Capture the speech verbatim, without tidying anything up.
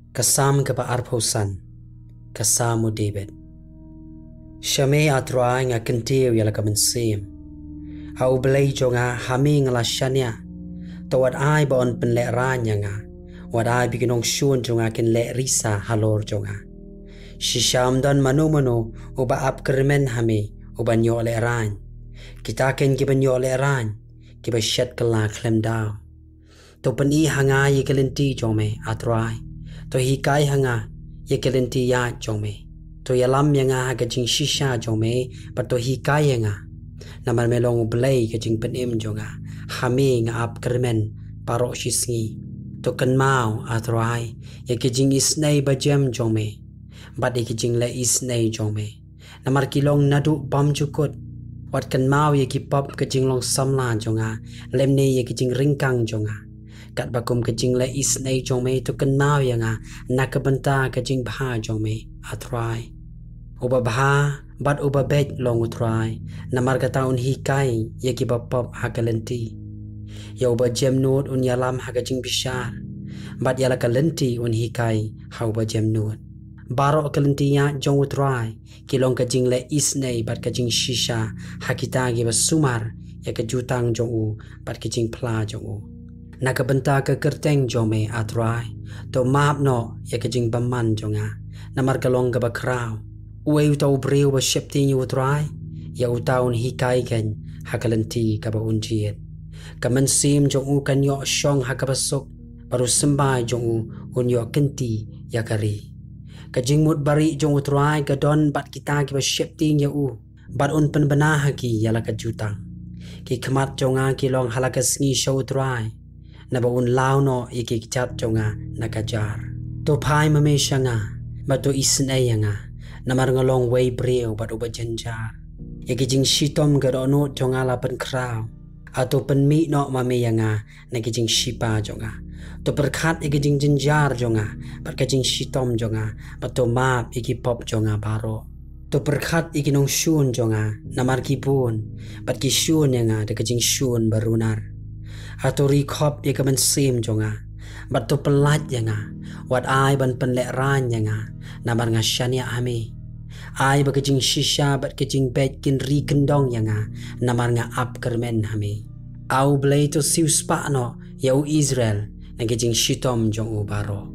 Ka Salm kaba arphew san. Ka Salm u David. Sha me, A Trai, nga kyntiew ïa la ka mynsiem. A U Blei jong nga, ha me nga la shaniah. To wat ai ba yn pynlehraiñ ïa nga. Wat ai ba ki nongshun jong nga kin leh risa halor jong nga. Shisha ym don mano mano uba ap kyrmen ha me, uban ïoh lehraiñ. Kita ken kiban ïoh lehraiñ, kiba shet kylla khlem daw. To pyni ha nga ïa ki lynti jong me, A Trai. To hikai ha nga ïa ki lynti ïaid jong me. To ïalam ïa nga ha ka jingshisha jong me, bad to hikai ïa nga. Namar me long U Blei ka jingpynim jong nga. Ha me nga ap kyrmen baroh shisngi. To kynmaw, A Trai, ïa ki jingisynei bajem jong me, bad ïa ki jingleh isynei jong me. Namar ki long naduh bymjukut. Wat kynmaw ïa ki pop ka jinglong samla jong nga, lymne ïa ki jingryngkang jong nga. Katba kum ka jingleh isynei jong me, to kynmaw ïa nga na ka bynta ka jingbha jong me, A Trai. Uba bha bad uba beit long U Trai, namar kata un hikai ïa kiba pop ha ka lynti. Ïa uba jemnud un ïalam ha ka jingbishar, bad ïa la ka lynti un hikai ha uba jemnud. Baroh ka lynti ïaid jong U Trai ki long ka jingleh isynei bad ka jingshisha ha kita kiba sumar ïa ka jutang jong u bad ka jingphla jong u. Na ka bynta ka kyrteng jong me, A Trai, to map noh ïa ka jingbymman jong nga, namar ka long kaba khraw. Uei uta u briew ba sheptieng ïa U Trai? Ïa uta un hikai kein ha ka lynti kaba un jied. Ka mynsiem jong u kan ïoh shong ha kaba suk, bad u symbai jong u un ïoh kynti ïa ka ri. Ka jingmut bari jong U Trai ka don bad kita kiba sheptieng ïa u, bad un pynbna ha ki ïa la ka jutang. Ki khmat jong nga ki long ha la ka sngi sha U Trai, naba un law noh ïa ki kjat jong nga na ka jar. To phai ma me sha nga, bad to isynei ïa nga, namar nga long uwei briew bad uba jynjar. Ïa ki jingshitom ka dohnud jong nga la pynkhraw. A to pynmih noh ma me ïa nga na ki jingshipa jong nga. To pyrkhat ïa ki jingjynjar jong nga bad ka jingshitom jong nga, bad to map ïa ki pop jong nga baroh. To pyrkhat ïa ki nongshun jong nga, namar ki bun, bad ki shun ïa nga da ka jingshun barunar. A to ri khop ïa ka mynsiem jong nga, bad to pyllait ïa nga. Wat ai ban pynlehraiñ ïa nga, namar nga shaniah ha me. Ai ba ka jingshisha bad ka jingbeit kin ri kyndong ïa nga, namar nga ap kyrmen ha me. A U Blei, to siewspah noh ïa u Israel na ki jingshitom jong u baroh.